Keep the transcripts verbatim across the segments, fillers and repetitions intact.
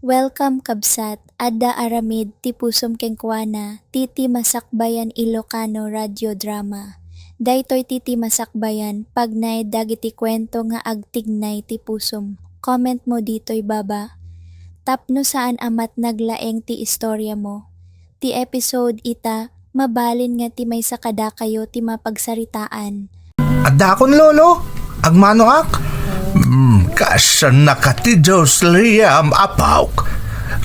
Welcome, kabsat. Adda aramid ti pusom kenkuana, ti ti Masakbayan Ilocano Radio Drama. Daytoy ti ti Masakbayan, pagnaed dagiti kuento nga agtignay ti pusom. Comment mo ditoy baba. Tapno saan a met naglaeng ti istorya mo. Ti episode ita, mabalin nga ti maysa kadakayo ti mapagsaritaan. Adda akon, Lolo. Agmanoak. Hmm, kasannaka ti Dios, Liam, apok.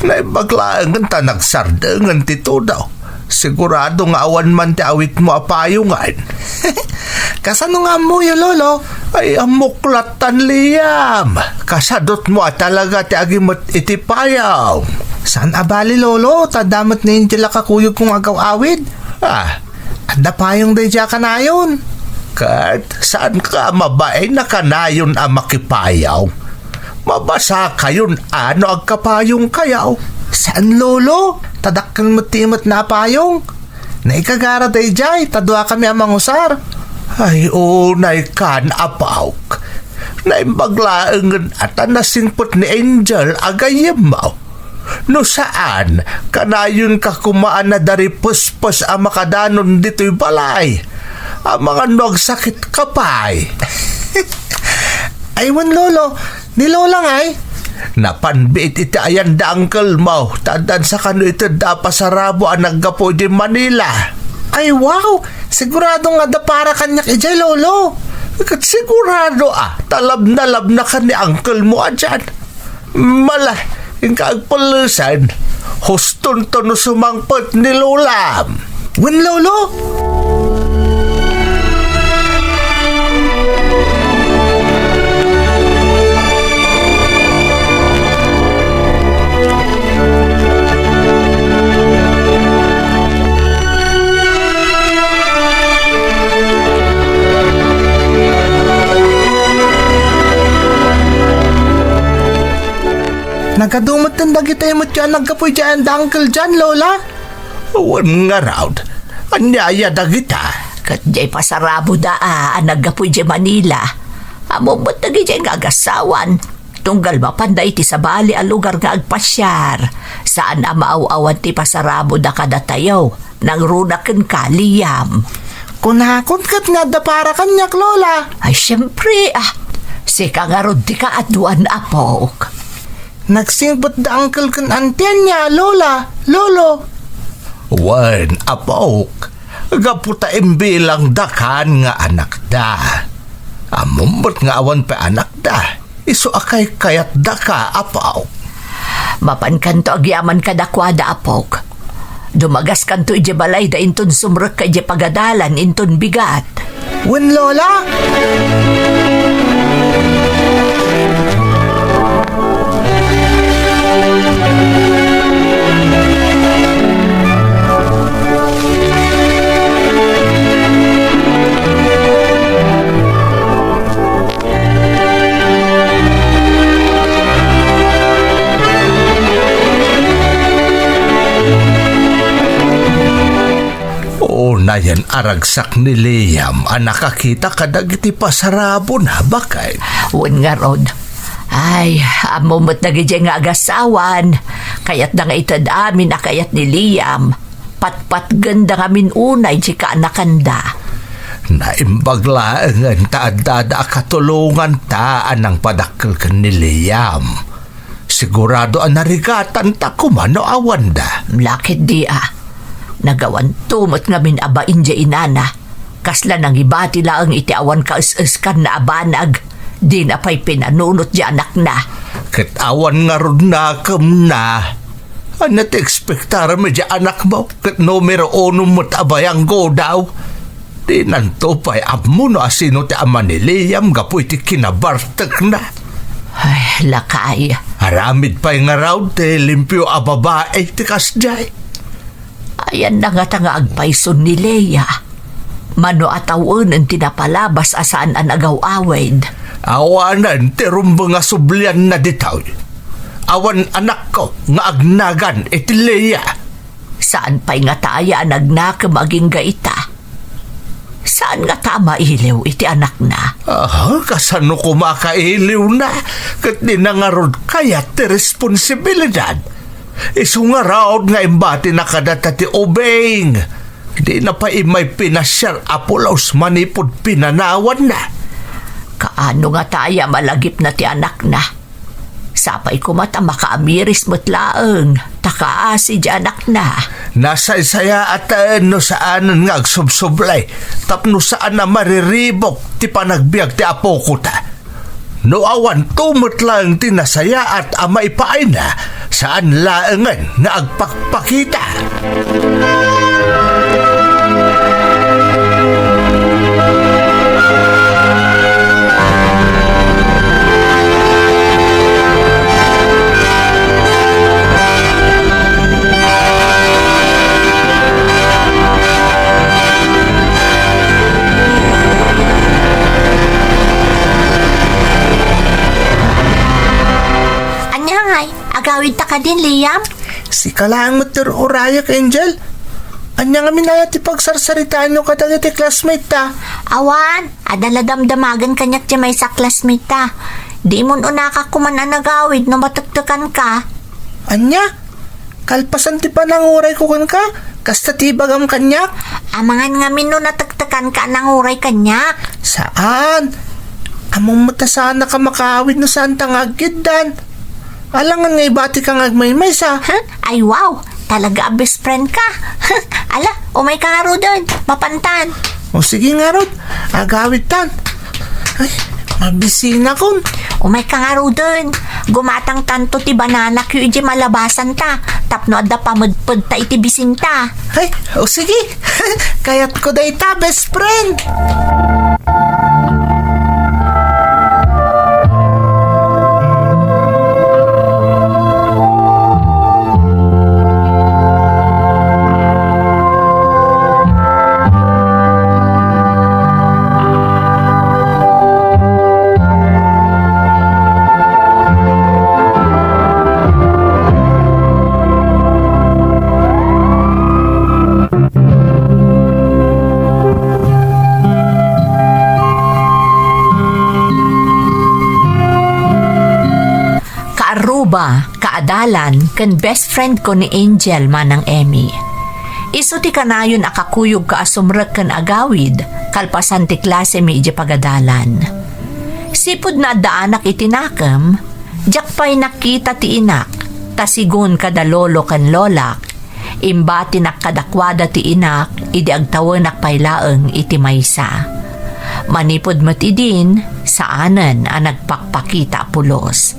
Naimbag laengen ta nagsardengen ti tudo. Sigurado nga awan man ti awitmo a payongan. Kasano nga ammoyo, Lolo? Ay, ammok lattan, Liam. Kasadutmo a talaga ti agimet iti payong. Saan a bali, Lolo, ta adda met ni Angel a kakuyogko nga agaw-awid. Ah, adda payong daydiay a kanayon. Ket saanka a mabain a kanayon a makipayong? Mabasakayon a no agkapayongkayo. Saan, Lolo, ta dakkel met ti imetna a payong. Naigagara daydiay, ta duakami a mangusar. Ay, unay kan, apok. Naimbag laengen a ta nasingpet ni Angel a gayyemmo. No saan, kanayonka koma a nadaripespes a makadanon ditoy balay. Amangan no agsakitka pay. Ay, wen, Lolo, ni Lola ngay? Napan biit iti ayan da uncle mo, ta addan sakano itedda a pasarabo a naggapu idiay Manila. Ay, wow! Sigurado nga adda para kaniak idiay, Lolo. Ket sigurado a, ta labnalabnaka ni uncle mo a diyan. Mala, inka agpellesen. Hustonto no sumangpet ni Lola. Wen, Lolo? Nagadu metten dagiti imetyo a naggapu idiay ayan da Uncle John, Lola? Wen ngarud, ania aya dagita? Ket diay pasaraboda a, a naggapu idiay Manila. Ammom met dagidiay nga agassawan. Tunggal mapanda iti sabali a lugar nga agpasiar, saan a maaw-awan ti pasaraboda kadatayo. Nangruna kenka, Liam. Kunakon ket nga adda para kaniak, Lola. Ay, siempre, ah. Sika ngarud ti kaaduan, apok. Nagsingpet da uncle ken auntie ania, Lola, Lolo. Wen, apok, gapu ta imbilangdakan nga anakda. Ammom met nga awan pay anakda. Isu a kaykayatdaka, apok. Mapankanto agyaman kadakuada, apok. Dumagaskanto idiay balayda inton sumrekka idiay pagadalan inton bigat. Wen, Lola? Unayen a ragsak ni Liam a nakakita kadagiti pasarabona, baket. Wen ngarud. Ay, ammom met dagidiay nga agassawan. Kayatda nga ited amin a kayat ni Liam. Patpatgenda ngamin unay ti kaanakanda. Naimbag laengen ta addada a katulonganta a nangpadakkel ken ni Liam. Sigurado a narigatanta koma no awanda. Laketdi a. Nagawanto met ngamin a bain diay inana. Kasla nangibati laeng iti awan kaes-eskanna a banag. Dina pay pinanunot diay anakna. Ket awan ngarud nakemna. Ania ti ekspektaram idiay anakmo ket numero uno met a bayanggoda? Dinanto pay ammo no asino ti ama ni Liam gapu iti kinabartekna. Ay, lakay. Aramid pay ngarud ti limpio a babai ti kasdiay. Ayanna ngata nga agpayson ni Lea? Mano a tawenen ti napalabas a saan a nagaw-awid? Awanen ti rumbeng a sublianna ditoy. Awan anakko nga agnagan iti Lea. Saan pay ngata aya a nagnakem agingga ita? Sa Saan ngata a mailiw iti anakna? Ah, kasano koma a kailiwna? Ket dina ngarud kayat ti responsibilidad. Isu ngarud nga imbatina kadata ti ubing. Dina pay immay pinasiar a pulos manipud pinanawanna. Kaano ngata aya malagipna ti anakna? Sapay koma ta makaamiris met laeng, ta kaasi diay anakna. Nasaysayaaten no saanen nga agsubsublay, tapno saan a mariribuk ti panagbiag ti apokota. No awanto met laeng ti nasayaat a maipaayna, saan laengen nga agpakpakita. Ania ngay? Agawidta kadin, Liam? Sika laeng met ti ur-urayek, Angel. Ania ngamin aya ti pagsarsaritaenyo kadagiti classmate ta? Awan, adda la damdamagen kaniak ti maysa a classmate ta. Di mon unakak koman a nagawid no matektekanka. Ania? Kalpasan ti panangurayko kenka, kasta ti ibagam kaniak? Amangan ngamin no natektekanka a nanguray kaniak. Saan? Ammom met a saanka makaawid no saanta nga agkiddan. Alangan nga ibatika nga agmaymaysa. Huh? Ay, wow! Talaga a best friend ka. Ala, umayka ngaruden. Mapantan. O, sige ngarud, agawidtan. Ay, mabisinakon. Umayka ngaruden. Gumatangtanto ti bananakyo idiay malabasanta tapno adda pamedpedta iti bisinta. Ay, o sige. Kayatko dayta, best friend. Kaarruba, kaadalan, ken best friend ko ni Angel manang Emmy. Isu ti kanayon a kakuyogko a sumrek ken agawid kalpasan ti klasemi idiay pagadalan. Sipud naaddaanak iti nakem, diak pay nakita ti inak, ta sigun kada lolo ken lolak, imbatinak kadakuada ti inak idi agtawenak pay laeng iti maysa. Manipud met idin, saanen a nagpakpakita a pulos.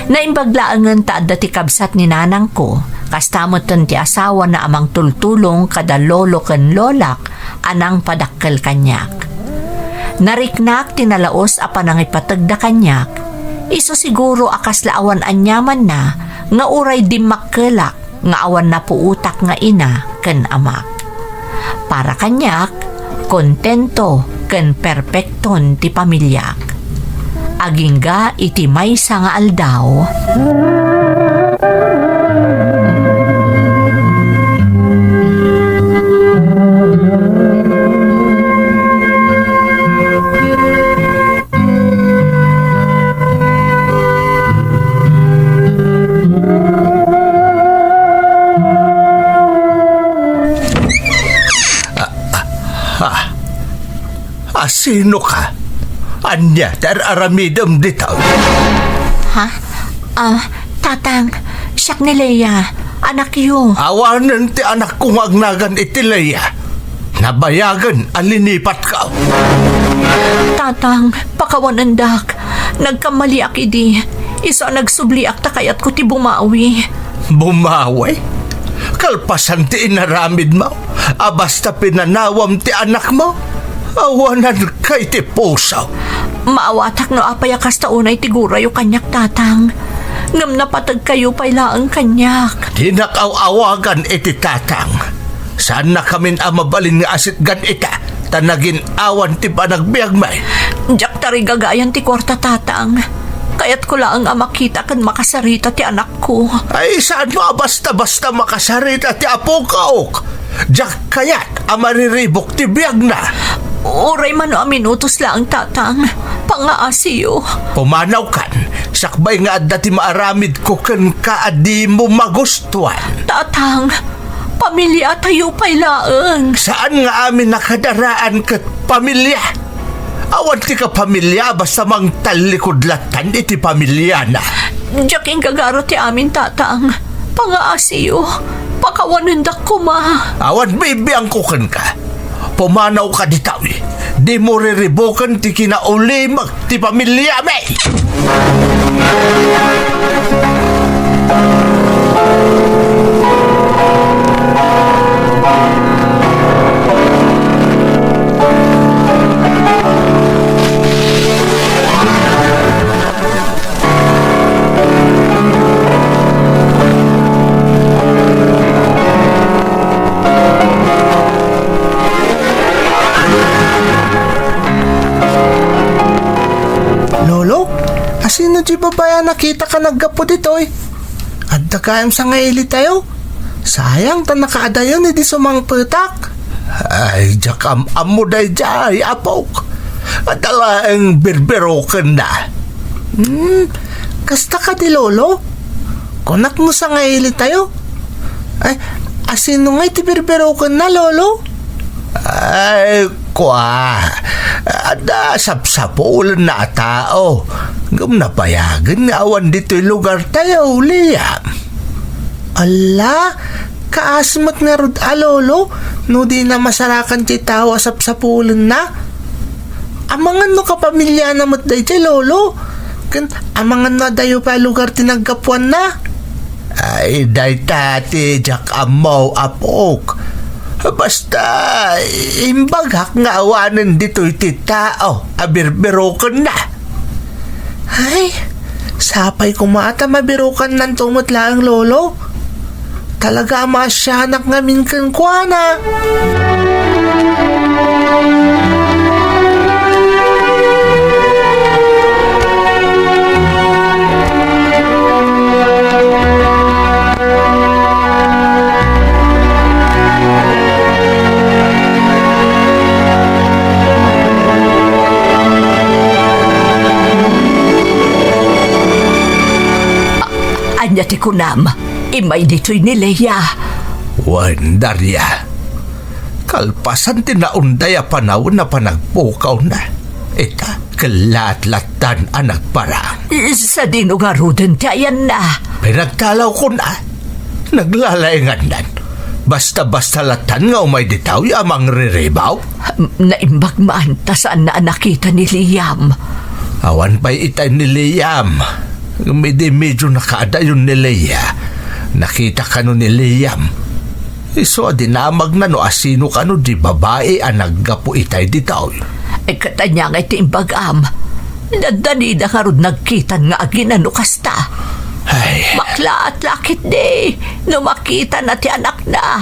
Naimbag laengen ta adda ti kabsat ni nanangko, kasta metten ti asawana a mangtultulong kada lolo ken lolak a nangpadakkel kaniak. Nariknak ti nalaus a panangipategda kaniak, isu siguro a kasla awan aniamanna nga uray dimmakkelak nga awan napuotak nga ina ken amak. Para kaniak, kontento ken perpekton ti pamiliak. Agingga iti maysa nga aldaw, Ah, ah, ah. Ah, sino ka? Ania ti ar-aramidem dita? Ha? Ah, Tatang, siak ni Lea, anakyo. Awanen ti anakko nga agnagan iti Lea. Nabayagen a linipatka. Tatang, pakawanendak. Nagkammaliak idi. Isu a nagsubliak ta kayatko ti bumawi. Bumawi? Kalpasan ti inaramidmo, a basta pinanawam ti anakmo? Awananka iti puso. Maawatak no apay a kasta unay ti gurayo kaniak, Tatang. Ngem napategkayo pay laeng kaniak. Dinak aw-awagan iti Tatang. Saannakamin a mabalin nga asitgan ita, ta nagin-awan ti panagbiagmi. Diak tarigagayan ti kuarta, Tatang. Kayatko laeng a makita ken makasarita ti anakko. Ay, saanmo a basta-basta makasarita ti apok? Diak kayat a mariribuk ti biagna. Uray mano a minutos laeng, Tatang. Pangaasiyo. Pumanawkan, sakbay nga adda ti maaramidko kenka a dimo magustuan. Tatang, pamiliatayo pay laeng. Saan nga amin a kadaraan ket pamilia? Awan ti kapamilia, basta mangtallikud latan iti pamiliana. Diak inggagara ti amin, Tatang. Pangaasiyo, pakawanendak koma. Awan bibiangko kenka. Pumanawka ditoy. Dimo riribuken ti kinaulimek ti pamiliami. Lolo, asino ti babai a nakitak a naggapu ditoy? Adda gayam sangailitayo? Sayang ta nakaadayon idi sumangpetak. Ay, diak am-ammo daydiay, apok. Adda laeng birbirokenna. Hmm, kasta kadi, Lolo? Kunak no sangailitayo? Ay, asino ngay ti birbirokenna, Lolo? Ay, kua, adda sapsapulenna a tao. Ngem nabayagen nga awan ditoy lugartayo, Liam. Ala, kaasi met ngarud a, Lolo, no dina masarakan ti tao a sapsapulenna. Amangan no kapamiliana met daydiay, Lolo? Ken amangan no adayo pay a lugar ti naggapuanna? Ay, dayta ti diak ammo, apok. Basta, imbagak nga awanen ditoy ti tao a birbirokenna. Ay, sapay koma ta mabirokannanto met laeng, Lolo. Talaga a maasianak ngamin kenkuana. Ania ti kunam? Immay ditoy ni Lea. Wen, Daria. Kalpasan ti naunday a panawen a panagpukawna, ita, kellaat lattan a nagparang. Sadino ngaruden ti ayanna? Pinagtalawkon a. Naglalaingannan. Basta-basta lattan nga umay ditoy a mangriribaw. Naimbag man ta saanna a nakita ni Liam. Awan pay itay ni Liam. Ngem idi medyo nakaadayon ni Lea, nakita kano ni Liam. Isu a dinamagna no asino kano di babai a naggapu itay ditoy. Ay, ket ania ngay ti imbagam? Daddanida ngarud nagkitan nga agina no kasta. Ay. Baklaat la ketdi no makitana ti anakna.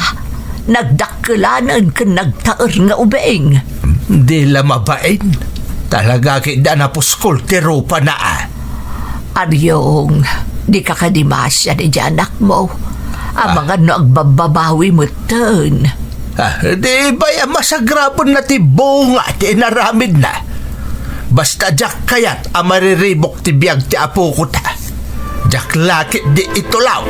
Nagdakkelanen ken nagtaer nga ubing. Di la mabain. Talaga ketdi a napuskol ti rupana a. Ariong, dika kadi maasian iti anakmo. Ah. Amangan no agbabbabawi metten. Ah, di bay a masagrabenna ti bunga ti inaramidna? Basta diak kayat a mariribuk ti biag ti apokota. Diak la ketdi itulaw.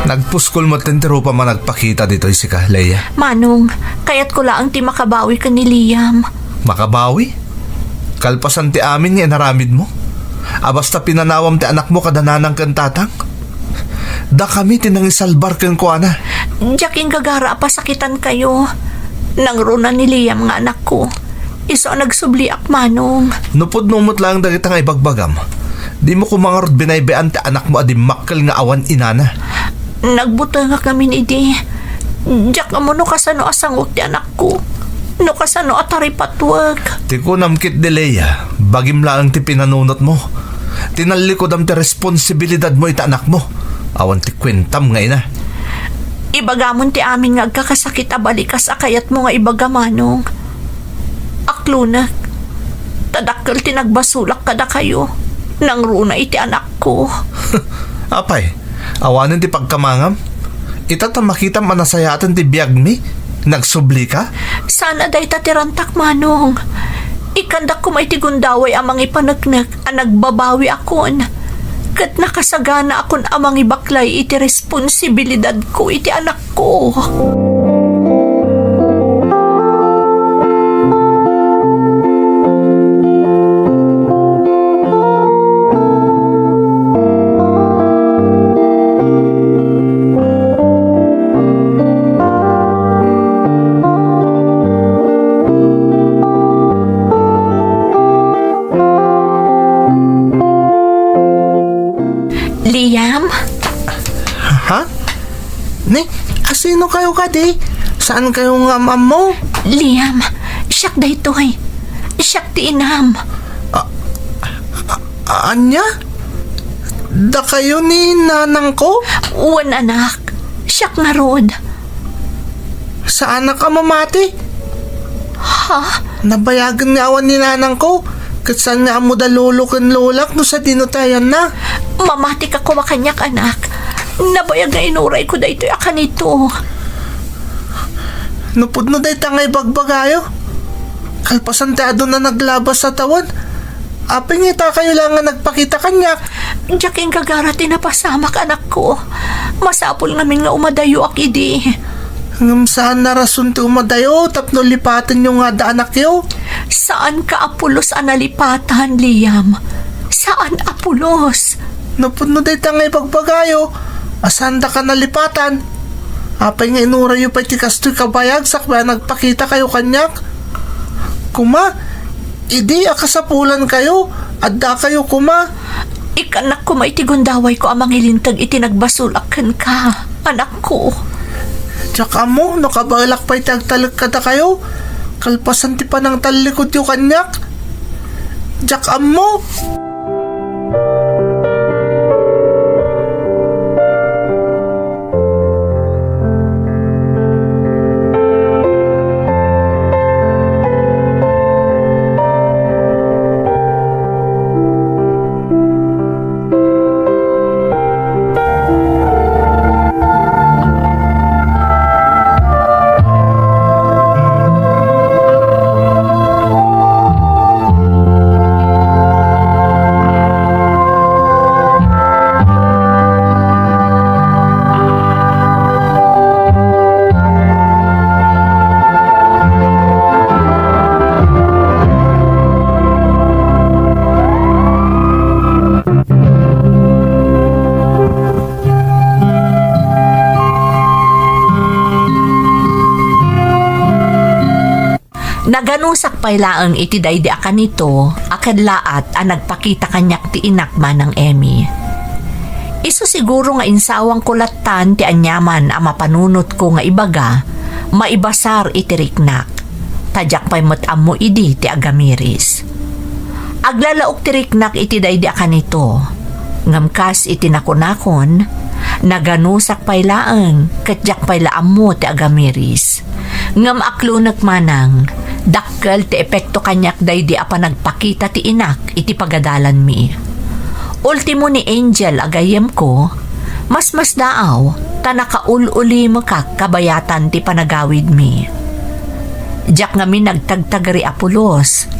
Nagpuskol metten ti rupam a nagpakita ditoy sika, Lea. Manong, kayatko laeng ti makabawi ken ni Liam. Makabawi? Kalpasan ti amin nga inaramidmo? A basta pinanawam ti anakmo kada nanang ken tatang? Dakami ti nangisalbar kenkuana. Diak inggagara a pasakitankayo. Nangruna ni Liam nga anakko. Isu a nagsubliak, Manong. No pudno met laeng dagita nga ibagbagam, dimo koma ngarud binaybay-an ti anakmo a dimmakkel nga awan inana. Nagbutengak ngamin idi. Diak ammo no kasano a sangok ti anakko. No kasano a taripatuek. Ti kunam ketdi, Lea, bagim laeng ti pinanunotmo. Tinallikudam ti responsibilidadmo iti anakmo. Awan ti kuentam nga ina. Ibagamon ti amin nga agkakasakit a balikas a kayatmo nga ibaga, Manong. Aklonek. Ta dakkel ti nagbasolak kadakayo. Nangruna iti anakko. Apay, awanen ti pagkamangam? Ita ta makitam a nasayaten ti biagmi, nagsublika? Saan a dayta ti rantak, Manong. Ikkandak koma iti gundaway a mangipaneknek a nagbabawiakon. Ket nakasaganaakon a mangibaklay iti responsibilidadko iti anakko. Liam? Ha? Ni, asino kayo kadi? Saan kayo nga am-ammo? Liam, siak daytoy. Siak ti inam. A-, a-, anya? Dakayo ni nanangko? Wen, anak. Siak ngarud. Saanak a mamati? Ha? Nabayagen nga awan ni nanangko, ket saan nga ammo da lolo ken lolak no sadino ti ayanna. Mamatika koma kaniak, anak. Nabayag nga inurayko daytoy a kanito. No pudno dayta nga ibagbagayo, kalpasan ti adu a naglabas a tawen, apay nga itakayo la nga nagpakita kaniak? Diak inggagara ti napasamak, anakko. Masapul ngamin nga umadayoak idi. Ngem saan a rason ti umadayo tapno lipatenyo nga adda anakyo? Saanka a pulos a nalipatan, Liam. Saan a pulos. No pudno dayta nga ibagbagayo, a saandaka nalipatan. Apay nga inurayyo pay ti kastoy kabayag sakbay a nagpakitakayo kaniak? Koma, idi a kasapulankayo, addakayo koma. Ikkannak koma iti gundawayko a mangilinteg iti nagbasolak kenka, anakko. Diak ammo no kabaelak pay ti agtalek kadakayo, kalpasan ti panangtallikudyo kaniak. Diak ammo. Naganusak pay laeng iti daydi a kanito a kellaat a nagpakita kaniak ti inak, Manang Emmy. Isu siguro nga insawangko lattan ti aniaman a mapanunotko nga ibaga, maibasar iti riknak, ta diak pay met ammo idi ti agamiris. Aglalaok ti riknak iti daydi a kanito, ngem kas iti nakunakon, naganusak pay laeng ket diak pay la ammo ti agamiris. Ngem aklonek, Manang, dakkel ti epekto kaniak daydi a panagpakita ti inak iti pagadalanmi. Ultimo ni Angel a gayyemko, masmasdaaw ta nakaul-ulimekak kabayatan ti panagawidmi. Diak ngamin nagtagtagari a pulos,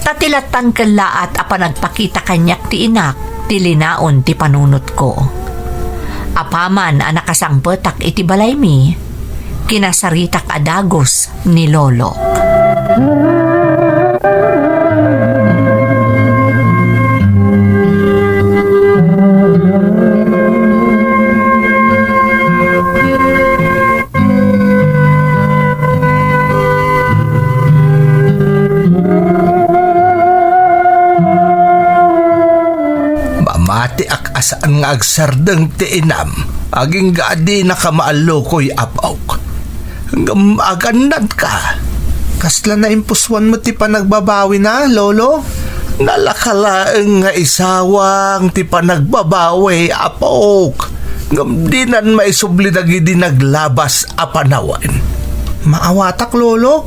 ta ti lattan kellaat a panagpakita kaniak ti inak ti linaon ti panunotko. Apaman a nakasangpetak iti balaymi, kinasaritak a dagus ni Lolo. Mamatiak a saan nga agsardeng ti inam, agingga a dinaka maallukoy, apok. Ngem agannadka. Kasla naimpusuan met ti panagbabawina, Lolo? Nalaka laeng nga isawang ti panagbabawi, apok, ngem dinan maisubli dagidi naglabas a panawen. Maawatak, Lolo.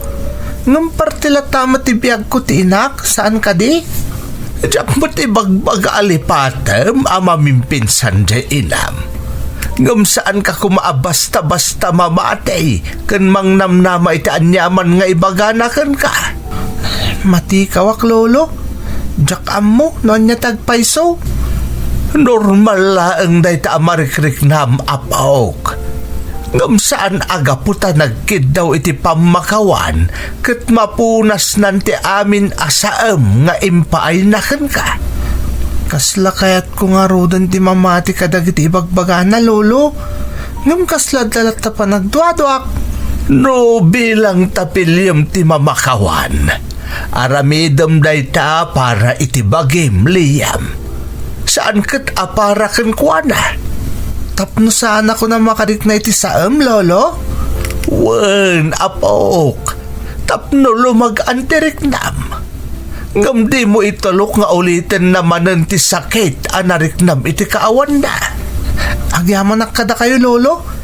Ngem parte latta met ti biagko ti inak, saan kadi? Diak met ibagbaga a lipatem a mamimpinsan diay inam. Ngem saanka koma a basta-basta mamati ken mangnamnama iti aniaman nga ibagana kenka. Matikawak, Lolo. Diak ammo no ania ti agpayso. Normal laeng dayta a marikriknam, apok. Ngem saan a gapu ta nagkiddaw iti pammakawan ket mapunasnan ti amin a saem nga impaayna kenka. Kasla kayatko ngaruden ti mamati kadagiti ibagbagana, Lolo. Ngem kasla adda latta panagduaduak. No bilang ta piliem ti mamakawan, aramidem dayta para iti bagim, Liam. Saan ket a para kenkuana. Tapno saanakon a makarikna iti saem, Lolo? Wen, apok, tapno lumag-an ti riknam. Ngem dimo itulok nga ulitenna manen ti sakit a nariknam iti kaawanna. Agyamanak kadakayo, Lolo.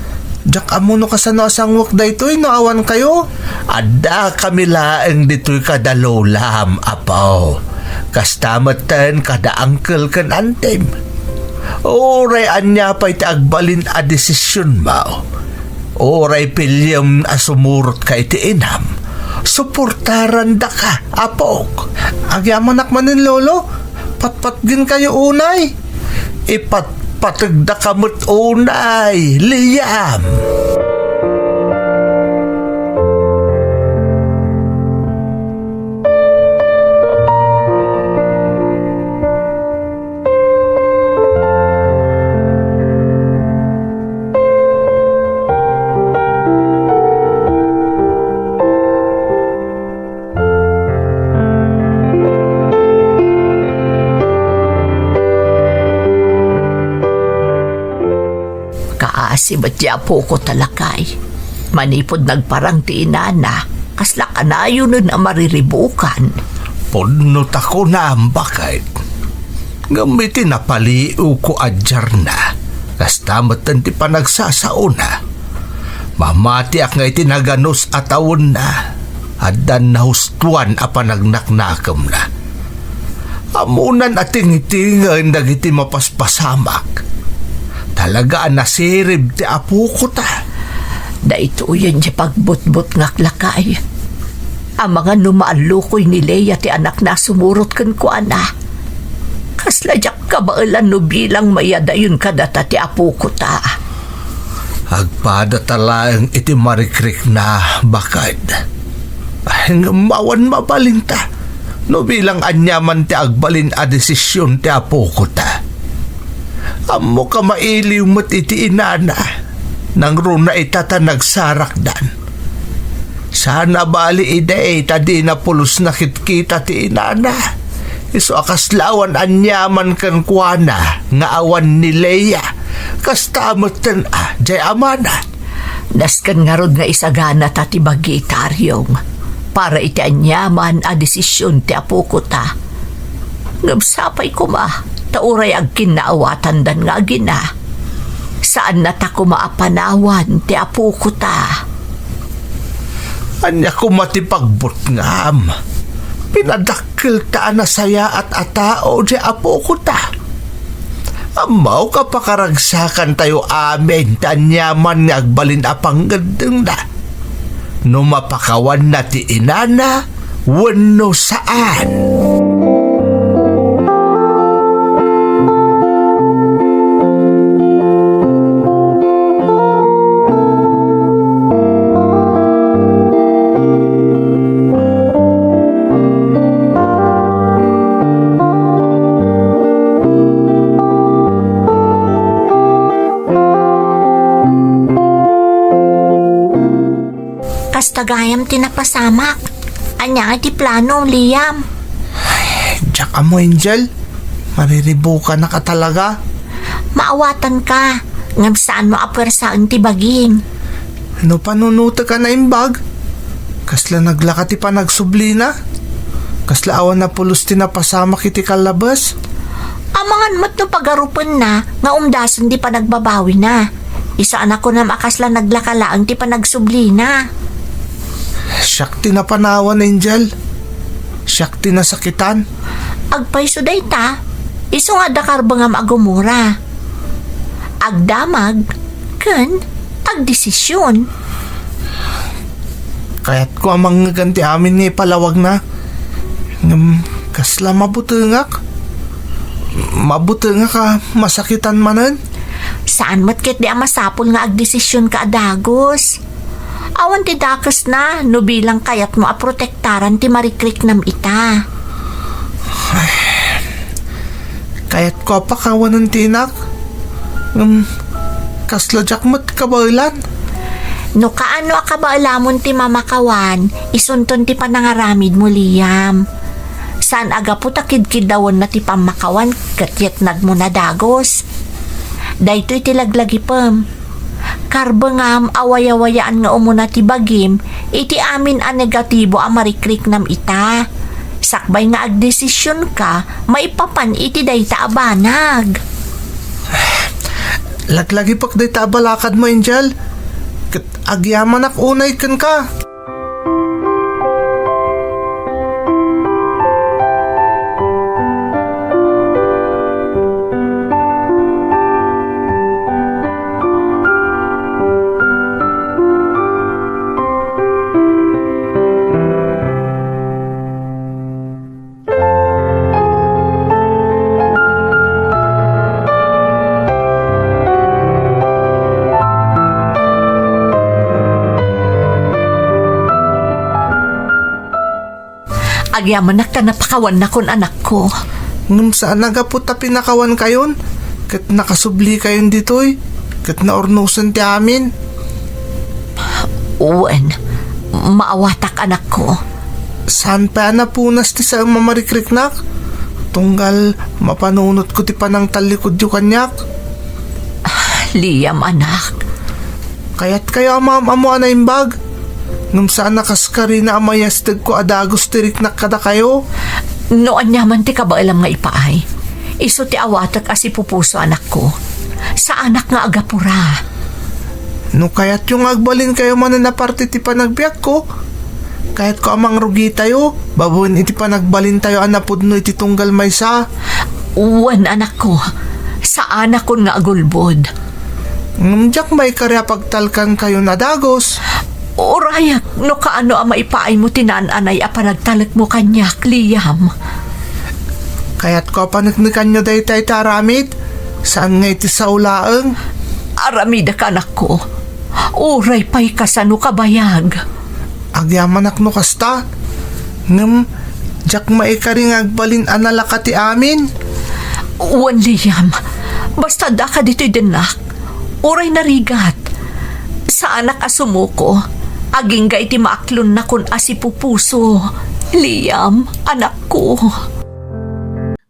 Diak ammo no kasano a sanguek daytoy no awankayo. Addakami laeng ditoy kada lolam, apo. Kasta metten kada angkel ken antim. Uray ania pay ti agbalin a desisionmo, uray piliem a sumurotka iti inam, suportarandaka, apok. Agyamanak manen, Lolo. Patpatgenkayo unay. Ipatpategdaka met unay, Liam. Kaasi met ti apokota, lakay. Manipud nagparang ti inana, kasla kanayonen a mariribukan. Pudno ta kunam, baket. Ngem iti napaliiwko a diarna, kasta metten ti panagsasaona. Mamatiak nga iti naganus a tawenna, addan nahustoan a panagnaknakemna. Ammonan a tingitingen dagiti mapaspasamak. Talaga a nasirib ti apokota. Daytoyen ti pagbutbutngak, lakay. Amangan no maallukoy ni Lea ti anakna a sumurot kenkuana. Kasla diak kabaelan no bilang maiyadayon kadata ti apokota. Agpadata laeng iti marikrikna, baket. Ay, ngem awan mabalinta no bilang aniaman ti agbalin a desision ti apokota. Ammoka mailiw met iti inana, nangruna ita ta nagsarakdan. Saan a bali idi ta dina pulos nakitkita ti inana. Isu a kasla awan aniaman kenkuana nga awan ni Lea. Kasta metten a diay amana. Nasken ngarud nga isaganata ti bagita, Ariong, para iti aniaman a desision ti apokota. Ngem sapay koma ta uray agkinnaawatandan nga agina, saannata koma a panawan ti apokota. Ania koma ti pagbutngam? Pinadakkelta a nasayaat a tao diay apokota. Ammok a pakaragsakantayo amin ti aniaman nga agbalin a pangngeddengna, no mapakawanna ti inana wenno saan. Kasta gayam ti napasamak. Ania nga ti plano, Liam? Ay, diak ammo, Angel. Mariribukanak a talaga. Maawatanka, ngem saanmo a puersaen ti bagim. No panunotek a naimbag, kasla naglaka ti panagsublina. Kasla awan a pulos ti napasamak iti kallabes? Amangan met no pagarupenna nga umdasen ti panagbabawina. Isu a nakunam a kasla naglaka laeng ti panagsublina. Siak ti napanawan, Angel. Siak ti nasakitan. Agpayso dayta, isu nga adda karbengam a gumura. Agdamag ken agdesisyon. Kayatko a mangngegan ti amin nga ipalawagna. Ngem kasla mabutengak. Mabutengak a masakitan manen. Saan met ketdi a masapul nga agdesisyonka a dagus. Awan ti dakesna no bilang kayatmo a protektaran ti marikriknam ita. Kayatko a pakawanen ti inak. Ngem, kasla diak met kabaelan. No kaano a kabaelamon ti mamakawan, isunton ti panangaramidmo, Liam. Saan a gapu ta kidkiddawenna ti pammakawan ket yetnagmon a dagus. Daytoy ti laglagipem. Karbengam a wayawayaan nga umuna ti bagim iti amin a negatibo a marikriknam ita. Sakbay nga agdesisyonka maipapan iti dayta a banag. Laglagipek dayta a balakadmo, Angel. Ket agyamanak unay kenka. Agyamanak ta napakawannakon, anakko. Ngem saan a gapu ta pinakawankayon, ket nakasublikayon ditoy, ket naurnosen ti amin. Wen, maawatak, anakko. Saan pay a napunas ti saem a marikriknak? Tunggal mapanunotko ti panangtallikudyo kaniak. Liam, anak. Kayatkayo a maam-ammo a naimbag? Ngem saan a kas karina a mayastegko a dagus ti riknak kadakayo? No aniaman ti kabaelam nga ipaay, isu ti awatek a sipupuso, anakko. Saanak nga agapura. No kayatyo nga agbalinkayo manen a parte ti panagbiagko, kayatko a mangrugitayo babaen iti panagbalintayo a napudno iti tunggal maysa. Wen, anakko, saanakon nga agulbod. Ngem diak maikari a pagtalkankayon a dagus. Urayak no kaano a maipaaymo ti naan-anay a panagtalekmo kaniak, Liam. Kayatko a paneknekanyo dayta iti aramid, saan nga iti sao laeng. Aramidek, anakko. Uray pay kasano kabayag. Agyamanak no kasta. Ngem, diak maikari nga agbalin a nalaka ti amin. Wen, Liam, basta daka ditoy dennak. Uray narigat. Saanak a sumuko. Agingga iti maaklonnakon a sipupuso. Liam, anakko.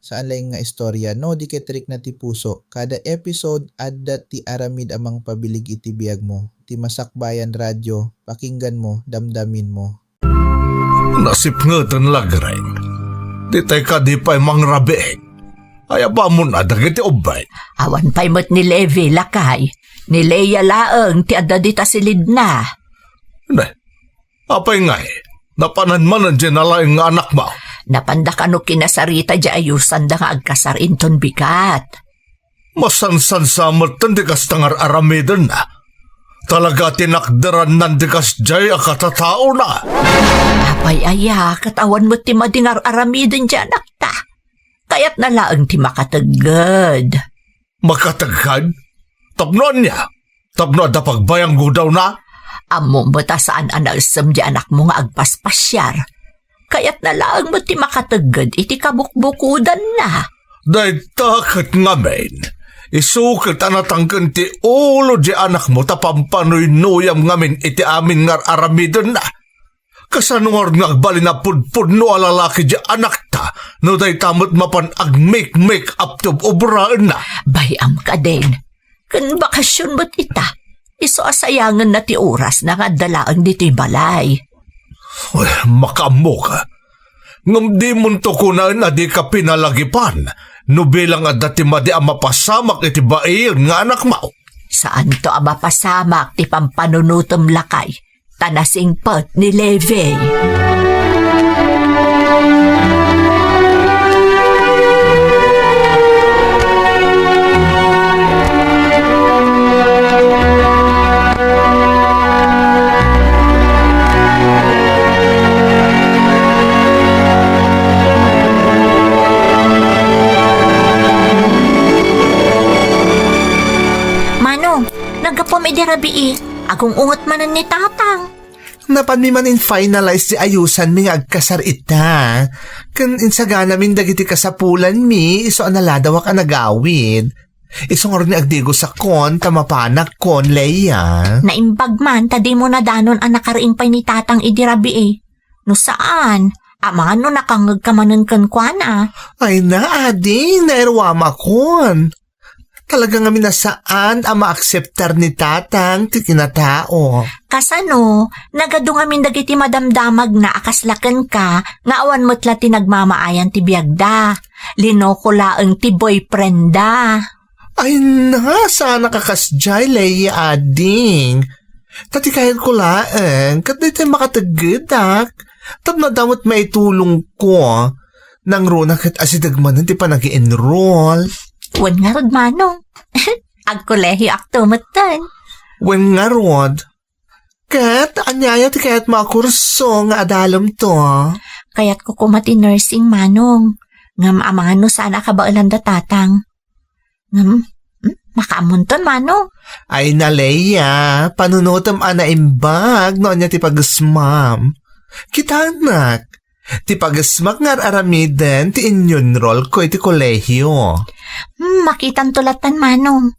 Saan laeng nga istorya no di ket rikna ti puso. Kada episode, adda ti aramid a mangpabilig iti biagmo. Ti Masakbayan Radio, pakingganmo, damdaminmo. Nasipngeten, Lagreng. Ditay kadi pay mangrabiin. Ayabamon a dagiti ubbing. Awan pay met ni Levi, lakay. Ni Lea laeng ti adda dita silidna. Ne, apay ngay, napanan manen diay nalaing nga anakmo? Napanda kano kinasarita diay ayusanda nga agkasar inton bigat. Masansansa metten ti kasta nga ar-aramidenna. Talaga ti nakderannan ti kasdiay a katataona. Apay aya, ket awan met ti madi nga ar-aramiden diay anakta. Kayatna laeng ti makategged. Makategged? Tapno ania? Tapno adda pagbayanggodawna? Ammom met a saan a naessem diay anakmo nga agpaspasiar. Kayatna laeng met ti makategged iti kabukbukodanna. Dayta ket ngamin, isu ket a natangken ti ulo diay anakmo ta pampanuynuyam ngamin iti amin nga ar-aramidenna. Kasano ngarud nga agbalin a pudpudno a lalaki diay anakta no dayta met mapan agmake-make up ti ub-obraenna? Bay-am kadin. Ken bakasion met ita. Isu a sayangenna ti orasna nga adda laeng ditoy balay. Uy, makaammoka. Ngem dimonto kunaen a dika pinalagipan no bilang adda ti madi a mapasamak iti baiyon nga anakmo. Saanto a mapasamak ti pampanunotem, lakay, ta nasingpet ni Levi. Manong, naggapuam idi rabii. Agung-unget manen ni Tatang. Napanmi man in-finalize ti ayusanmi nga agkasar ita. Ken insaganamin dagiti kasapulanmi isu a naladawak a nagawid. Isu ngarud nga agdigosakon ta mapanakon, Leia. Naimbag man ta dimo nadanon a nakarim pay ni Tatang idi rabii. No saan, amangan no nakangngegka manen kenkuana. Ay na, ading, nairuamakon. Talaga ngamin a saan a maakseptar ni Tatang ti kinatao. Kasano, nagadu ngamin dagiti madamdamagna a kasla kenka nga awan met la ti nagmamaayan ti biagda. Linoko laeng ti boyfriendda. Ay na, saan a kasdiay, Leia, ading. Ta ti kayatko laeng, ket daytoy makateggedak. Tapno adda met maitulongko. Nangruna ket asideg manen ti panag-enroll. Wen ngarud, Manong. Agkolehiak to metten. Wen ngarud. Ket aniaya ti kayatmo a kurso nga adalemto? Kayatko koma ti nursing, Manong. Ngem amangan no saan a kabaelan da Tatang. Ngem, hmm, makaammonton, Manong. Ay na, Leia, panunotem a naimbag no ania ti pagesmam. Kitaennak, ti pagesmak nga ar-aramiden ti inyunrolko iti kolehio. Hmm, makitanto lattan, Manong.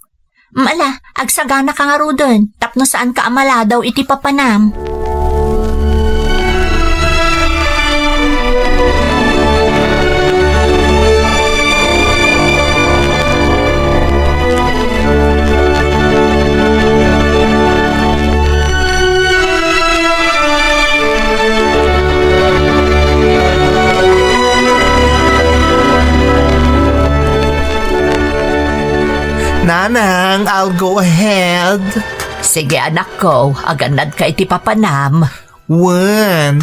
Hmm, ala, agsaganaka ngaruden, tapno saanka a maladaw iti papanam. Nanang, I'll go ahead. Sige, anakko, agannadka iti papanam. Wen.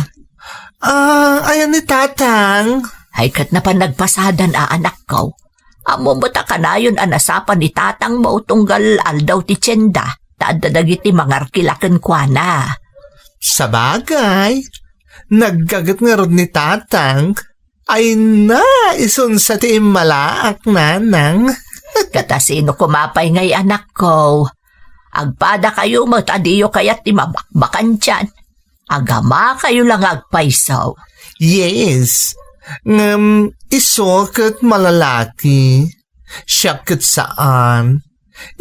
Ah, ayan ni Tatang. Ay, ket napan nagpasadan a, anakko. Ammom met a kanayon a nasapa ni Tatangmo tunggal aldaw ti tienda, ta adda dagiti mangarkila kenkuana. Sabagay, naggaget ngarud ni Tatang. Ay na, isunsa ti immalaak, Nanang. Ket asino koma pay ngay, anakko? Agpadakayo met a diyo kayat ti mabakbakandian. Agamakayo la nga agpayso. Yes. Ngem isu ket malalaki. Siak ket saan.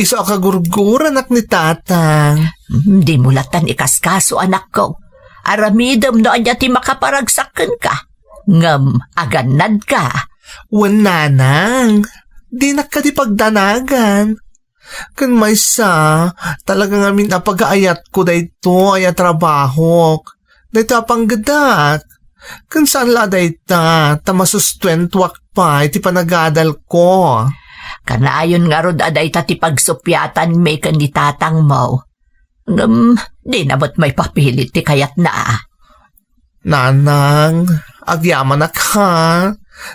Isu a kagurguranak ni Tatang. Hmm, dimo lattan ikaskaso, anakko. Aramidem no ania ti makaparagsak kenka. Ngem agannadka. Wen, Nanang, dinak kadi pagdanagan. Ken maysa, talaga ngamin a pagaayatko daytoy a trabahok. Daytoy a panggedak. Ken saan la a dayta, ta masustuentuak pay ti panagadalko. Kanayon ngarud a dayta ti pagsuppiatanmi ken ni Tatangmo. Ngem, dina met maipapilit ti kayatna. Nanang, agyamanak ha,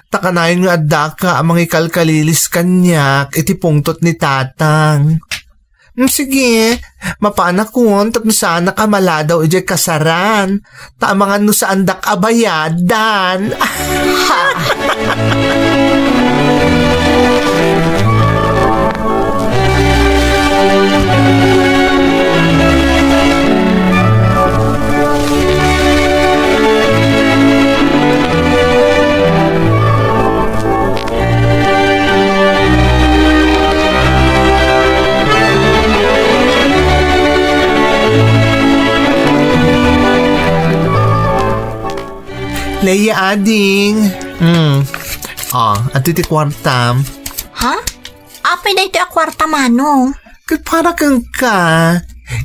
ta kanayon nga addaka a mangikalkalilis kaniak iti pungtot ni Tatang. Mm, sige, mapanakon tapno saanak a maladaw idiay kasaran, ta amangan no saandak a bayadan. Leia, ading. Hmm. Ah, adtoy ti kuartam. Ha? Apay daytoy a kuarta, Manong? Ket para kenka,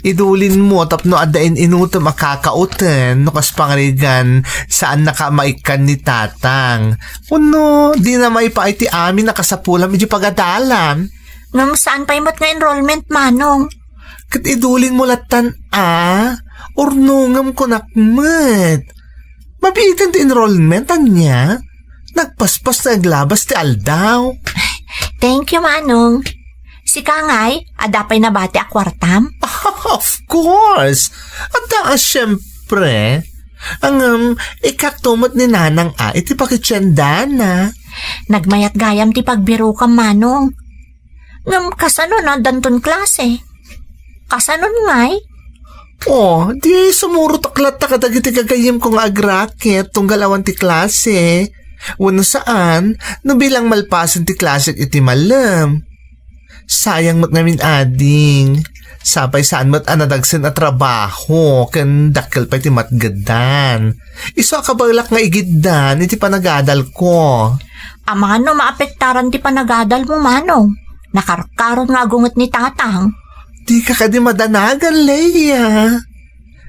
Idulin mo tapno adda in-inutom a kakauten no kas pangarigan, saan na ka maikkan ni tatang. Wenno, di na maipaay ti amin a kasapulam iti pagadalam. Ngem saan pay met nga enrollment, Manong? Ket idulin mo lattan a, urnongem kunak met. Mabiiten ti enrollment, ania? Nagpaspas na aglabas ti aldaw. Thank you, Manong. Sika ngay, adda pay nabati a kuartam? Of course! Adda a, siyempre. Ngem, ikakto met ni Nanang a iti pakitiendana. Nagmayat gayam ti pagbirokam, Manong. Ngem kasano no addanton klase? Kasanon ngay? Oh, di sumurotak latta kadagiti gagayyemko nga agraket tunggal awan ti klase. Wenno saan, no bilang malpasen ti klasek iti malem. Sayang met ngamin, ading. Sapay saan met a nadagsen a trabaho ken dakkel pay ti matgedan. Isu a kabaelak nga igiddan iti panagadalko. Amangan no maapektaran ti panagadalmo, Manong. Nakarkaron nga agunget ni Tatang. Dika kadi madanagan, Leia.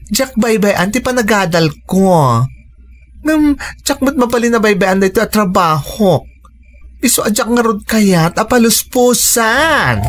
Diak baybay-an ti panagadalko. Ngem, diak met mabalin a baybay-an daytoy a trabahok. Isu a diak ngarud kayat a palusposan.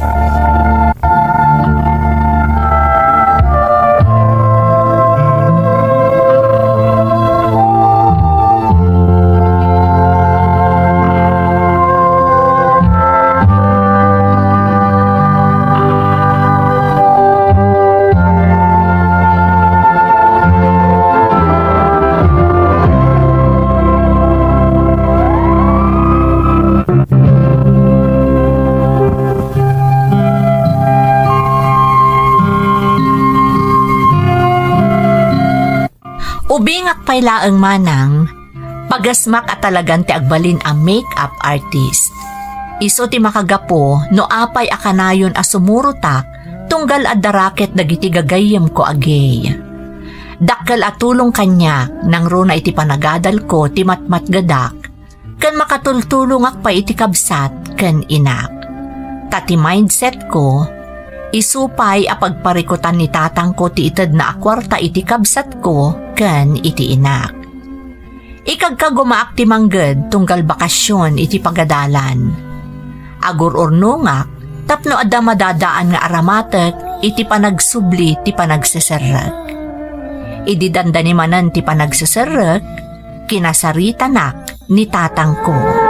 Ubingak pay laeng, Manang, pagasmak a talagan ti agbalin a makeup artist. Isu ti makagapu no apay a kanayon a sumurotak tunggal adda raket dagiti gagayyemko a gay. Dakkel a tulong kaniak nangruna iti panagadalko ti matmatgedak ken makatultulongak pay iti kabsat ken inak. Ta ti mindsetko, isu pay a pagparikutan ni tatangko ti itedna a kuarta iti kabsatko ken iti inak. Ikagkagumaak ti mangged tunggal bakasion iti pagadalan. Agur-urnongak tapno adda madadaan nga aramatek iti panagsubli ti panagseserrek. Idi dandani manen ti panagseserrek, kinasaritanak ni tatangko.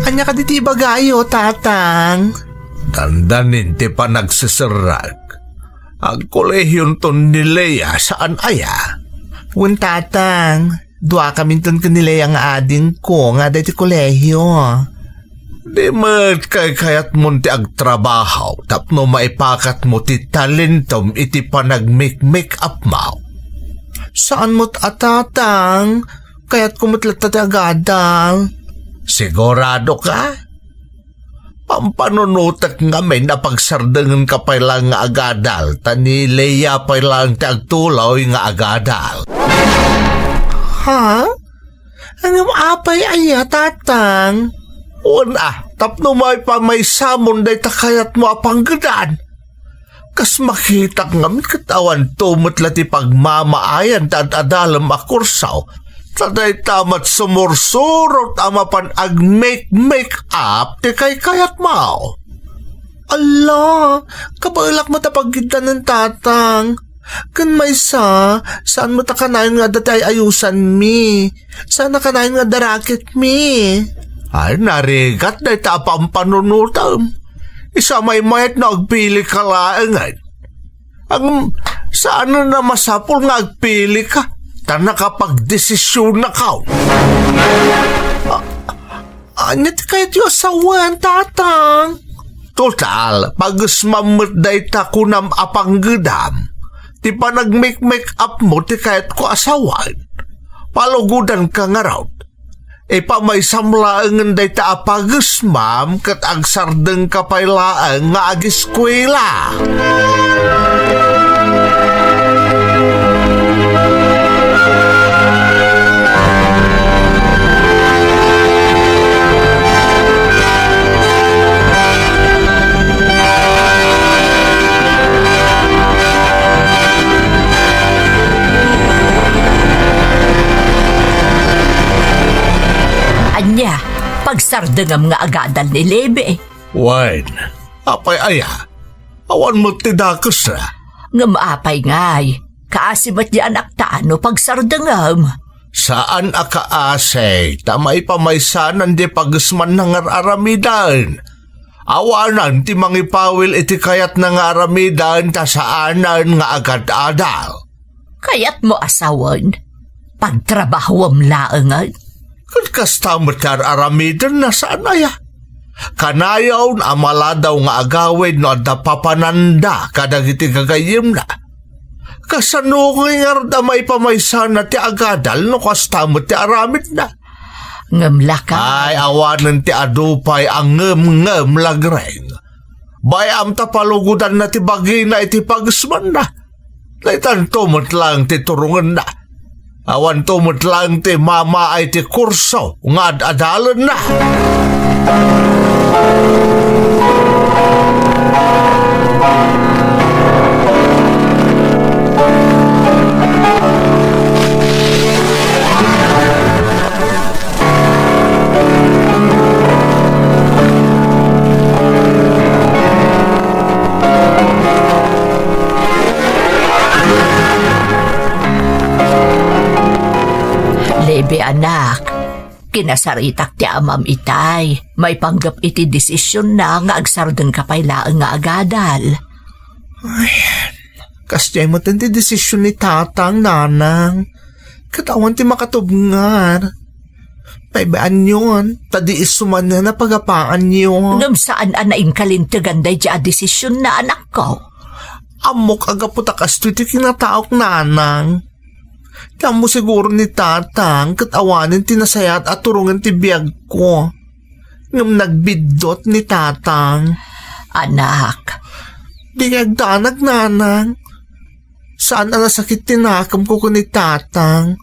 Ania kadi ti ibagayo, Tatang? Dandanin ti panagseserrek. Agkolehionton ni Lea, saan aya? Wen, Tatang, duakaminton ken ni Lea nga adingko nga adda iti kolehio. Di met kaykayatmon ti agtrabaho tapno maipakatmo ti talentom iti panag-make-make up mo? Saan met a, Tatang. Kayatko met latta ti agadal. Sigurado ka? Pampanunotek ngamin a pagsardengenka pay laeng nga agadal, ta ni Lea pay laeng ti agtuloy nga agadal. Ha? Ngem apay aya, Tatang? Wen a, tapno maipamaysam dayta kayatmo a panggedan. Kas makitak ngamin ket awanto met la ti pagmamaayan ta ad-adalem a kurso. Ta dayta met sumursurot a mapan ag-make-make up ti kaykayatmo. Alla, kabaelak met a pagiddanen, Tatang. Ken maysa, saan met a kanayon nga adda ti ay-ayusanmi. Saan a kanayon nga adda racketmi. Ay, narigat dayta a pampanunotem. Isu a maymayat no agpilika laengen. Ngem, saan a masapul nga agpilika, ta nakapagdesisionakon. A-, ania ti kayatyo a sawen, Tatang? Total, pagesmam met dayta kunam a panggedam. Ti panag-make-make up mo ti kayatko a sawen. Palugodanka ngarud. Ipamaysam laengen dayta a pagesmam ket agsardengka pay laeng nga agiskuela. Ania, pagsardengam nga agadal ni Levi? Wen, apay aya? Awan met ti dakes, a? Ngem apay ngay, kaasi met ti anakta no pagsardengam? Saan a kaasi, ta maipamaysanan ti pagesmanna nga ar-aramiden. Awanen ti mangipawil iti kayatna nga aramiden ta saanen nga agad-adal. Kayatmo a sawen, pagtrabahuam laengen? Ket kasta met ti ar-aramidenna, saan aya? Kanayon a maladaw nga agawid no adda papananda kadagiti gagayyemna. Kasano ngay ngarud a maipamaysana ti agadal no kasta met ti aramidna? Ngem lakay. Ay, awanen ti adu pay a ngem-ngem, Lagreng. Bay-am ta palugodanna ti bagina iti pagesmanna. Daytanto met laeng ti turongenna. Awanto met laeng ti mamaay ti kurso nga ad-adalenna. Levi, anak, kinasaritak ti amam itay. Maipanggep iti desisionna nga agsardengka pay laeng nga agadal. Ay, kasdiay met ti desision ni Tatang, Nanang. Ket awan ti makatubngar. Paybayanyon, ta di isu manen a pagapaanyo. Ngem saan a naingkalintegan daydiay a desisionna, anakko. Ammok a gapu ta kastoy ti kinataok, Nanang. Ti ammo siguro ni Tatang ket awanen ti nasayaat a turongen ti biagko. Ngem nagbiddut ni Tatang. Anak. Di agdanag, Nanang. Saan a nasakit ti nakemko ken ni Tatang.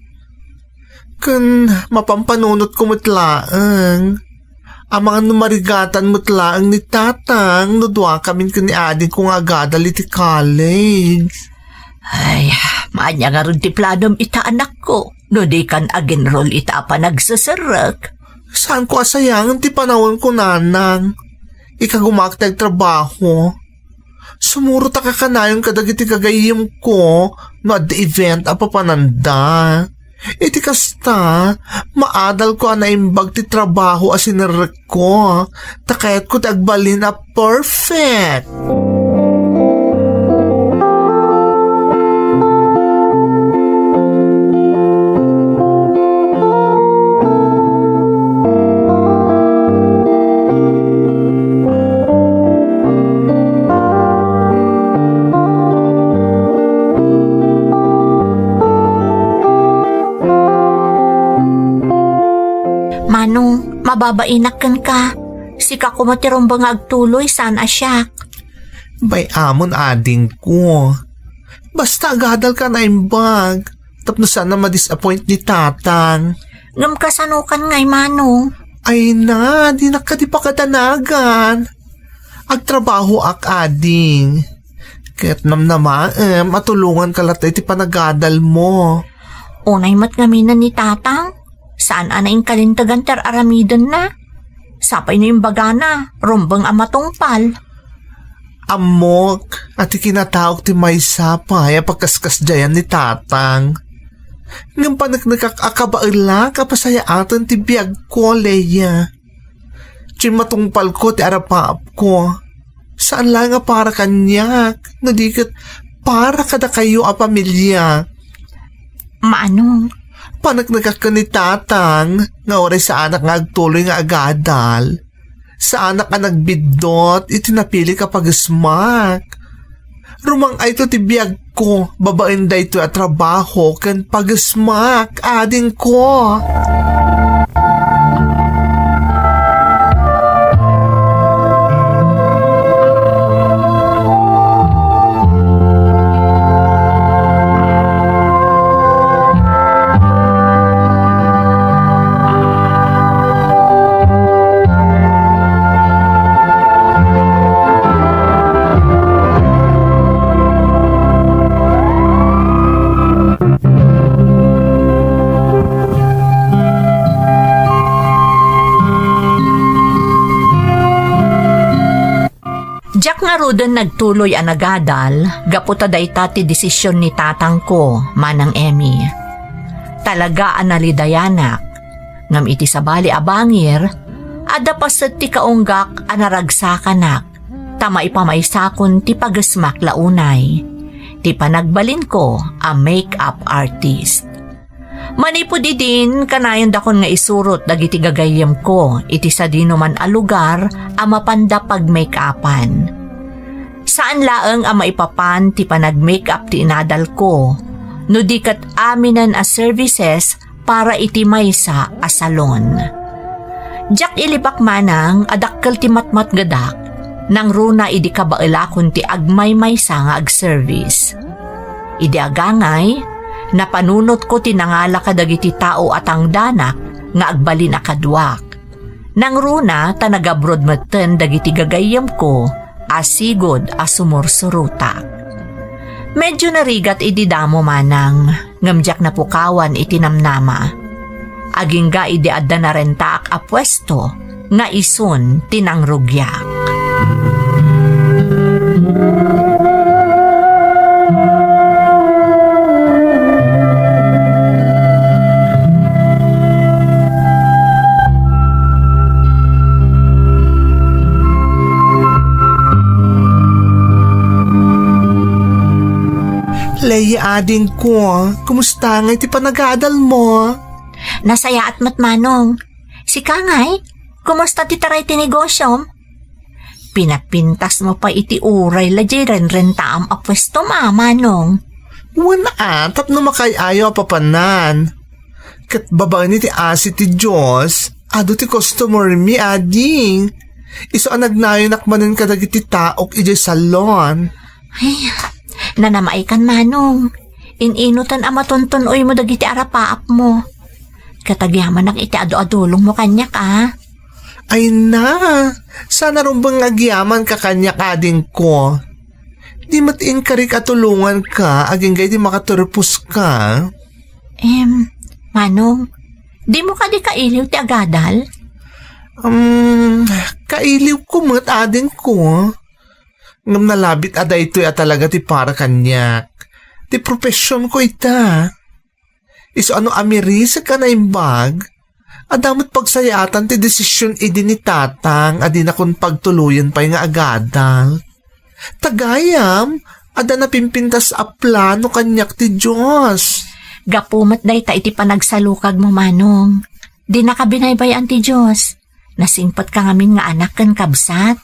Ken mapampanunotko met laeng. Amangan no marigatan met laeng ni Tatang no duakamin ken ni adingko nga agadal iti college. Ay, ania ngarud ti planom ita, anakko? No dikan ag-enroll ita a panagseserrek? Saanko a sayangen ti panawenko, Nanang. Ikagumaak ti agtrabaho. Sumurot a kakanayon kadagiti gagayyemko no adda event a papananda. Iti kasta, maadalko a naimbag ti trabaho a sinerrekko, ta kayatko ti agbalin a perfect. Manong, mababainak kenka. Sika koma ti rumbeng nga agtuloy, saan a siak. Bay-amon, adingko. Basta agadalka a naimbag, tapno saan a ma-disappoint ni Tatang. Ngem kasanokan ngay, Manong? Ay na, dinak kadi pakadanagan. Agtrabahoak, ading. Ket namnamaem a tulonganka latta iti panagadalmo. Unay met ngamin ni Tatang, saan a naingkalintegan ti ar-aramidenna. Sapay no imbagana, rumbeng a matungpal. Ammok a ti kinataok ti maysa pay a pagkaskasdiayan ni Tatang. Ngem paneknekak a kabaelak a pasayaaten ti biagko, Leia. Diay matungpalko ti arapaapko. Saan laeng a para kaniak, no di ket para kadakayo a pamiliak. Manong? Paneknekak ken ni Tatang nga uray saanak nga agtuloy nga agadal, saanak a nagbiddut iti napilik a pagesmak. Rumang-ayto ti biagko babaen daytoy a trabaho ken pagesmak, adingko. Diak ngaruden nagtuloy a nagadal gapu ta dayta ti desisyon ni tatangko, Manang Emmy. Talaga a nalidayanak, ngem iti sabali a bangir, adda paset ti kaunggak a naragsakanak, ta maipamaysakon ti pagesmak la unay, ti panagbalinko a make-up artist. Manipud idin, kanayondakon nga isurot dagiti gagayyemko iti sadinoman a lugar a mapanda pag-make-upan. Saan laeng a maipapan ti panag-make-up ti inadalko, no di ket aminen a services para iti maysa a salon. Diak ilibak manang a dakkel ti matmatgedak, nangruna idi kabaelakon ti agmaymaysa nga agservice. Idi agangay, napanunotko ti nangala kadagiti tao a tangdanak nga agbalin a kaduak. Nangruna ta nagabroad metten dagiti gagayyemko a sigud a sumursurotak. Medyo narigat idi damo manang, ngem diak napukawan iti namnama. Agingga idi adda narentaak a puesto nga isun ti nangrugiak. Leia, adingko, kumusta ngay ti panagadal mo? Nasayaat met, Manong. Sika ngay, kumusta ti taray ti negosyom? Pinapintas mo pay iti uray la diay renrentaam a puesto, ma, Manong. Wen a, tapno makaay-ayo a papanan. Ket babaen iti asi ti Dios, adu ti customer mi, ading. Isu a nagnayonak manen kadagiti taok idiay salon. Ay, nanamaekan, Manong. In-inutan a matuntun-oymo dagiti arapaapmo. Ket agyamanak iti adu-adulongmo kaniak, a. Ay na, saan a rumbeng nga agyamanka kaniak, adingko. Di met inkarik a tulonganka agingga idi makaturposka. Em, Manong, dimo kadi kailiw ti agadal? Um, kailiwko met, adingko. Ngem nalabit a daytoy a talaga ti para kaniak. Ti professionko ita. Isu a no amirisek a naimbag, adda met pagsayaatan ti desisyon idi ni Tatang a dinakon pagtuloyen pay nga agadal. Ta gayam, adda napimpintas a plano kaniak ti Dios. Gapu met dayta iti panagsalukagmo, Manong. Dinaka binaybay-an ti Dios. Nasingpetka ngamin nga anak ken kabsat.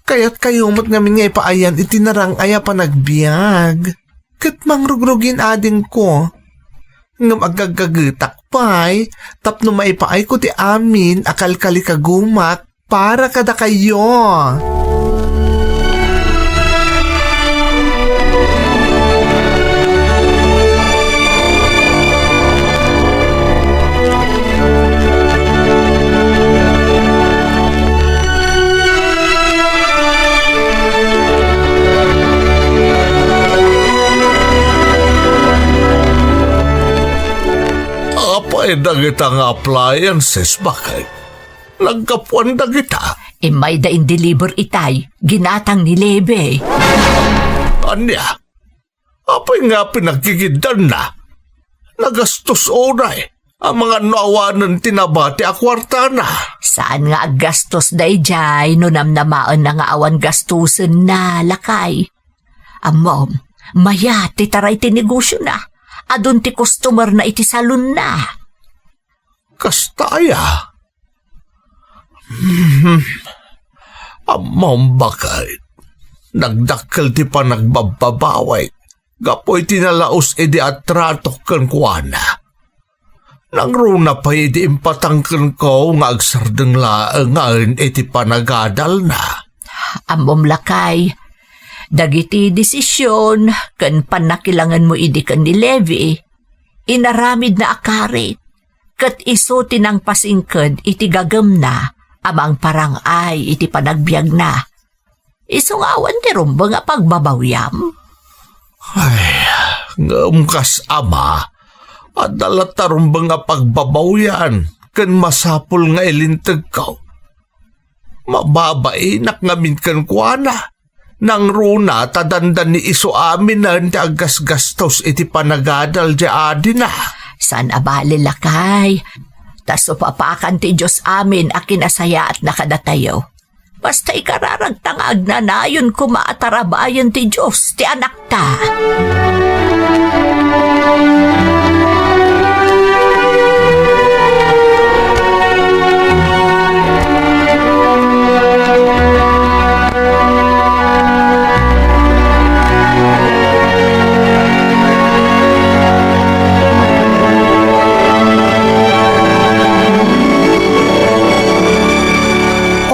Kayatkayo met ngamin nga ipaayan iti narang-ay a panagbiag. Ket mangrugrugin, adingko. Ngem agaggagetak pay tapno maipaayko ti amin a kalkalikagumak para kadakayo. Apay dagita nga appliances, bakay? Naggapuan dagita? Immayda in-deliver itay, ginatang ni Levi. Ania? Apay nga pinagkikiddanna? Nagastos unay, amangan no awanen ti nabati a kuartana. Saan nga aggastos daydiay no namnamaenna nga awan gastosenna, lakay. Ammom, mayat ti taray ti negosyona. Adun ti customerna iti salonna. Kasta aya? Hmm. Ammom, bakay, nagdakkel ti panagbabbabawi gapu iti nalaus idi a tratok kenkuana. Nangruna pay idi impatang kenko nga agsardeng laengen iti panagadalna. Ammom, lakay, dagiti desisyon ken pannakilangenmo idi ken ni Levi, inaramidna a karit, ket isu ti nangpasingked iti gagemna a mangparang-ay iti panagbiagna. Isu nga awan ti rumbeng a pagbabawiam? Ay, ngem kas ama, adda latta rumbeng a pagbabawian ken masapul nga ilintegko. Mababainak ngamin kenkuana. Nangruna ta dandani isu aminen ti aggasgastos iti panagadal diay adina. Saan a bale, lakay. Ta supapakan ti Dios amin a kinasayaatna kadatayo. Basta ikararagta nga agnanayon koma a tarabayen ti Dios ti anakta.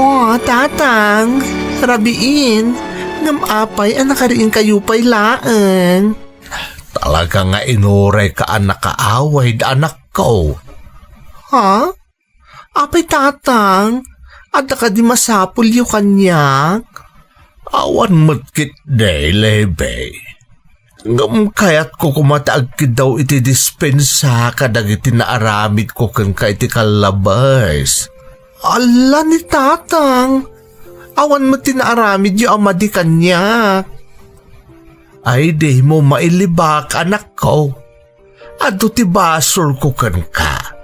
O, Tatang, rabiin, ngem apay a nakariingkayo pay laeng? Talaga nga inurayka a nakaawid, anakko. Ha? Apay, Tatang, adda kadi masapulyo kaniak? Awan met ketdi, Leve. Ngem kayatko koma ti agkiddaw iti dispensa kadagiti naaramidko kenka iti kallabes. Ala ni Tatang, awan met ti naaramidyo a madi kaniak. Ay, dimo mailibak, anakko. Adu ti basolko kenka.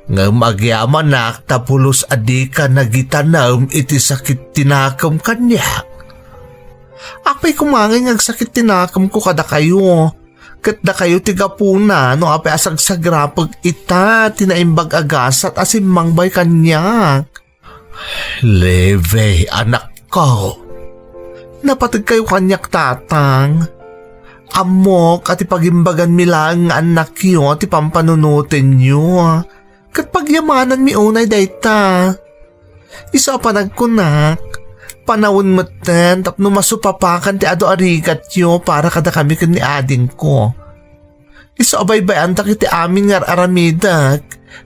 Ngem agyamanak ta pulos a dika nagitanem iti sakit ti nakem kaniak. Apay koma ngay nga agsakit ti nakemko kadakayo, ket dakayo ti gapuna no apay a sagsagrapek ita ti naimbag a gasat a simmangbay kaniak. Leve, anakko. Napategkayo kaniak, Tatang. Ammok a ti pagimbaganmi laeng nga annakyo ti pampanunotenyo. Ket pagyamananmi unay dayta. Isu a panagkunak, panawen metten tapno masupapakan ti adu a rigatyo para kadakami ken ni adingko. Isu a baybay-antak iti amin nga ar-aramidek,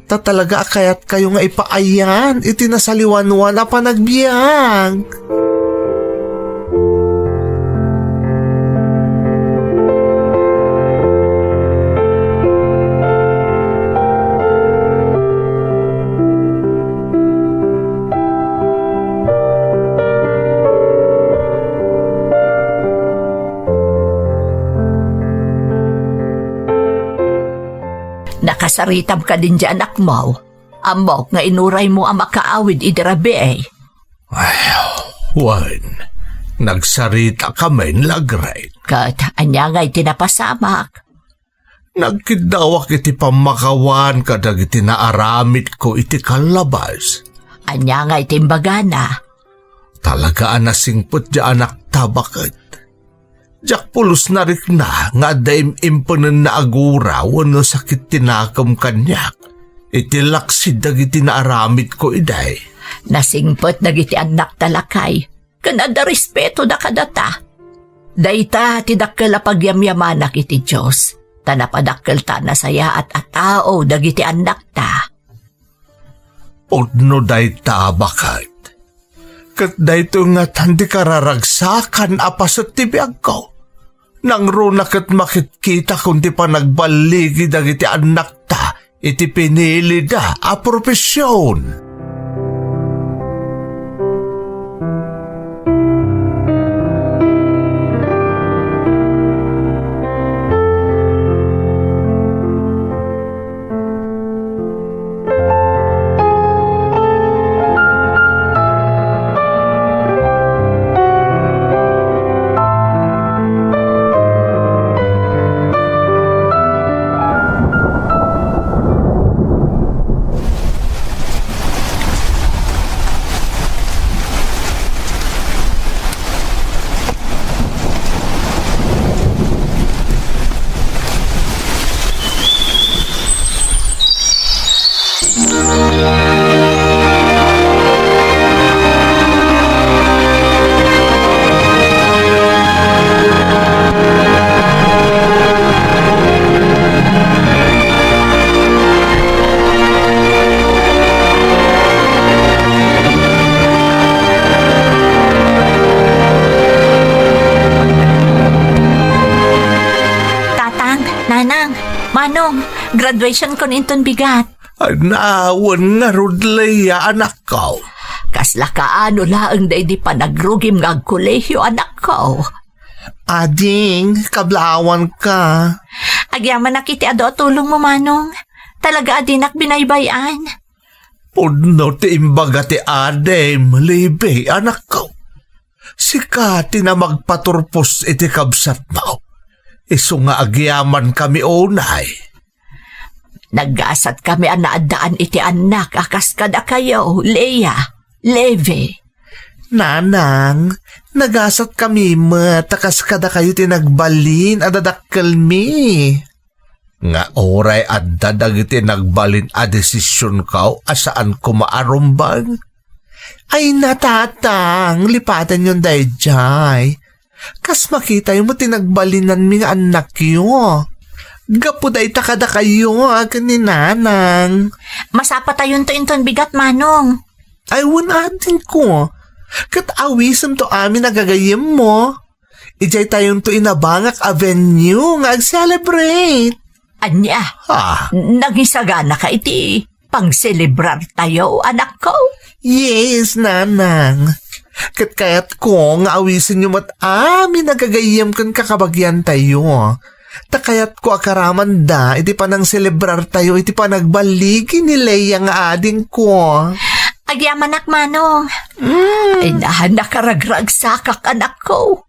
ta talaga a kayatkayo nga ipaayan iti nasaliwanwan a panagbiag. Nakasaritam kadin diay anakmo? Ammok nga inuraymo a makaawid idi rabii. Ay, wen, nagsaritakamin, Lagret. Ket ania ngay ti napasamak? Nagkiddawak iti pammakawan kadagiti naaramidko iti kallabas. Ania ngay ti imbagana? Talaga a nasingpet diay anakta, baket. Diak pulos narikna nga adda im-impenenna a gura wenno sakit ti nakem kaniak iti laksid dagiti naaramidko idi. Nasingpet dagiti annakta, lakay, ken adda respetoda kadata. Dayta ti dakkel a pagyamyamanak iti Dios, ta napadakkelta a nasayaat a tao dagiti annakta. Pudno dayta, baket. Ket daytoy ngatan ti kararagsakan a paset ti biagko. Nangruna ket makitkitakon ti panagballigi dagiti annakta iti pinilida a profesion. Tatang, Nanang, Manong, graduation ko inton bigat. Ay, naawan ngarud, Leia, anakko. Kasla kaano laeng daydi panagrugim nga agkolehiyo, anakko? Ading, kablawanka. Agyamanak iti adu a tulongmo, Manong. Talaga a dinak binaybay-an. Pudno ti imbaga ti adim, Libby, anakko. Sika ti namagpaturpos iti kabsatmo. Isu nga agyamankami unay. Naggasatkami a naaddaan iti annak a kas kadakayo, Leia, Levi. Nanang, nagasatkami met a kas kadakayo ti nagbalin a dadakkelmi. Nga uray adda dagiti nagbalin a desisionko a saan koma a rumbeng. Ay, natatang, lipatanyon daydiay. Kas makitayo met ti nagbalinanmi nga annakyo. Gapu dayta kadakayo a ken ni Nanang. Masapatayonto inton bigat, Manong. Ay, wen, adingko. Ket awisemto amin a gagayyemmo. Idiay tayonto inabangak a venue nga ag-celebrate. Ania? Ha? Nangisagana ka iti pangselebrar tayo, anakko? Yes, Nanang. Ket kayatko nga awisenyo met amin a gagayyem ken kakabagian tayo. Ta kayatko a karamanda iti panangselebrar tayo iti panagballigi ni Leia nga adingko. Agyamanak, Manong. Mm. Ay, na, nakaragragsakak, anakko.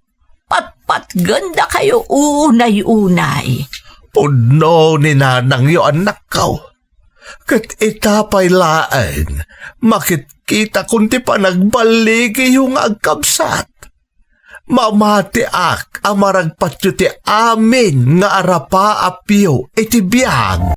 Patpatgenda kayo unay-unay. Pudno ni Nanangyo, annakko. Ket ita pay laeng, makitkitakon ti panagballigiyo nga agkabsat. Mamatiak a maragpatyo ti amin nga arapa a piyo iti biag.